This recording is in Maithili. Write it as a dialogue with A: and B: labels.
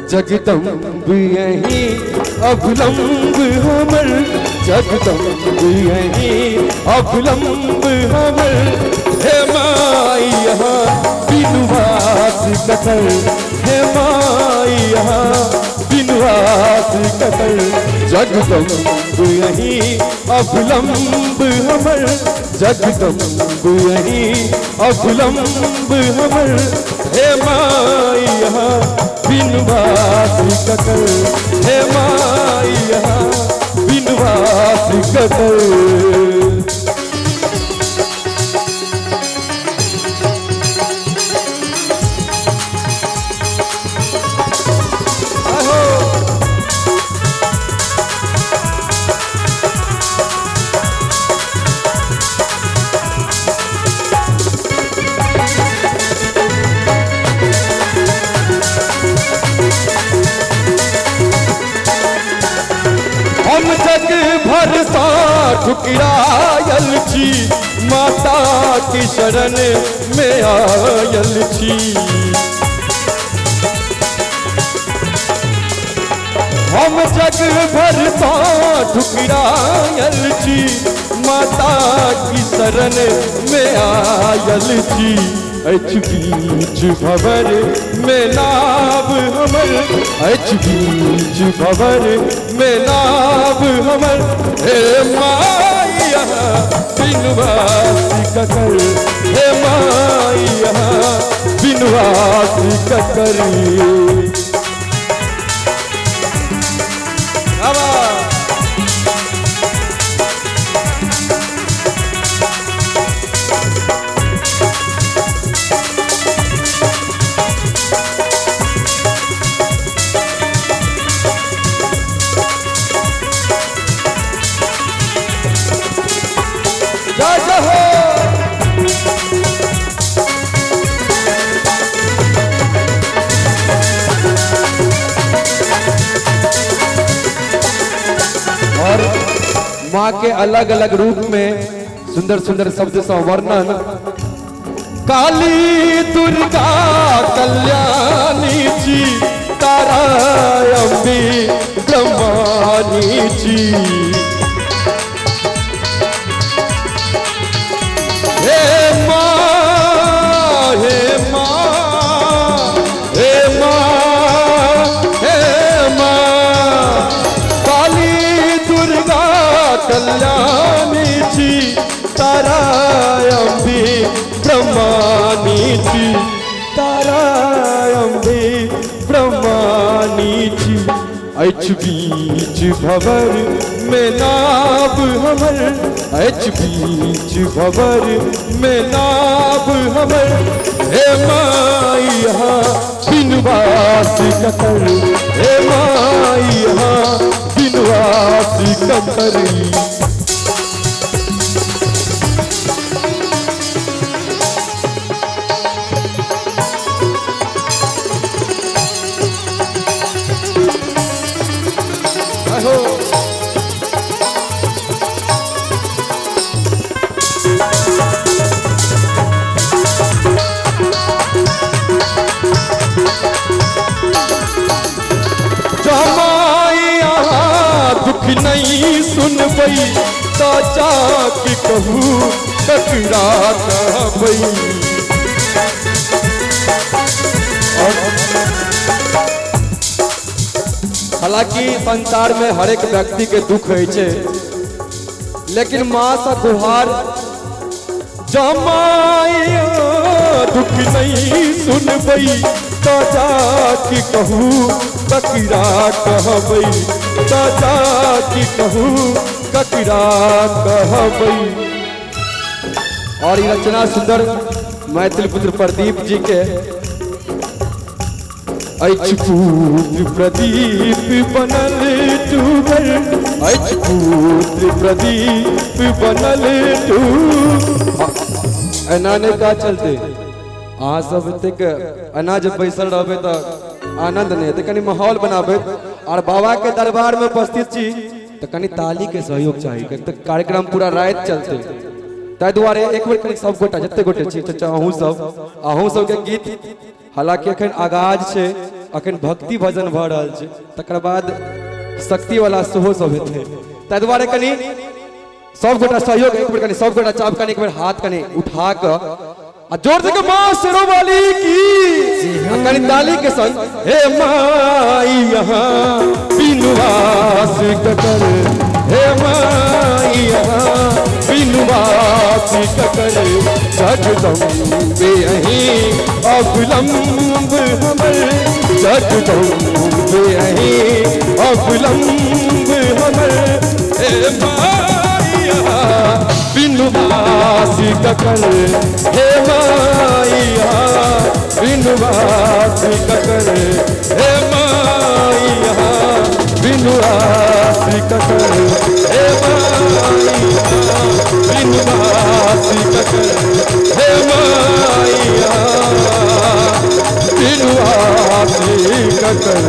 A: जगदम्ब यही अवलंब हमर, जगदम्ब यही अवलंब हमर। हे माई यहाँ बिनुवास ककर, हे माई यहाँ बिनुवास ककर। जगदम्ब यही अवलंब हमर, जगदम्ब यही अवलंब हमर। हे माई यहाँ बिनुवास ककर, हे माई यहाँ बिनुवास ककर। हम जग भर सा ठुकरायल छी, माता की शरण में आयल छी। हम जग भर सा ठुकरायल छी, माता की शरण में आयल छी। अछि बीच भवर में नाव हमर, अछि बीच भवर में नाव हमर। हे माई यहाँ बिनुवास ककर, हे माई यहाँ बिनुवास ककर। और माँ के अलग अलग रूप में सुंदर सुंदर शब्द से वर्णन। काली दुर्गा कल्याणी जी, तारा अम्बे ब्रह्मानी जी। हे माँ, हे माँ, हे माँ, हे माँ। काली दुर्गा कल्याणी जी, तारा अम्बे ब्रह्मानी जी, तारा अम्बे ब्रह्मानी जी। अछि बीच भवर में नाव हमर, अछि बीच भवर में नाव हमर। हे माई यहाँ बिनुवास ककर, हे माई यहाँ बिनुवास ककर। नहीं सुनबई तो जाके कहू ककरा कहबई। हालांकि संसार में हर एक व्यक्ति के दुख होइ छै, लेकिन माँ सा गुहार जमाया दुख नहीं सुनबई तो जाके कहू ककरा कहबई, तो जाके कहू ककरा कहबई। और ये रचना सुंदर मैथिल पुत्र प्रदीप जी के। अछि पुत्र प्रदीप बनल टूबर, अछि पुत्र प्रदीप बनल टूबर। एना नहि काज चलते, अहाँ सब एतेक एना जे बैसल रहबै तऽ आनंद नहीं हेतै, कनि माहौल बनाबै। और बाबा के दरबार में उपस्थित छी तऽ कनि ताली के सहयोग चाही, तऽ कार्यक्रम पूरा राति चलते। ताहि दुआरे एक बेर कनि सब गोटा जते गोटे छी, चचा अहूँ सब, अहूँ सबके गीत हालांकि एखन आगाज छै, अखन भक्ति भजन भऽ रहल छै, तकर बाद शक्ति वाला सेहो सब हेतै। ताहि दुआरे कनि सब गोटा सहयोग एक बेर कनि सब गोटा चाप कनि एक बेर हाथ कनि उठा कऽ आ जोर से माँ शेरोवाली की कनि ताली के संग हे माई यहाँ बिनुवास ककर, हे माई यहाँ बिनुवास ककर, जगदम्बे अहीं अवलंब हमर, जगदम्बे अहीं अवलंब हमर, हे माई यहाँ बिनुवास ककर, हे माई यहाँ बिनुवास ककर, हे माई यहाँ बिनुवास ककर, हे माई यहाँ बिनुवास ककर, हे माई यहाँ बिनुवास ककर।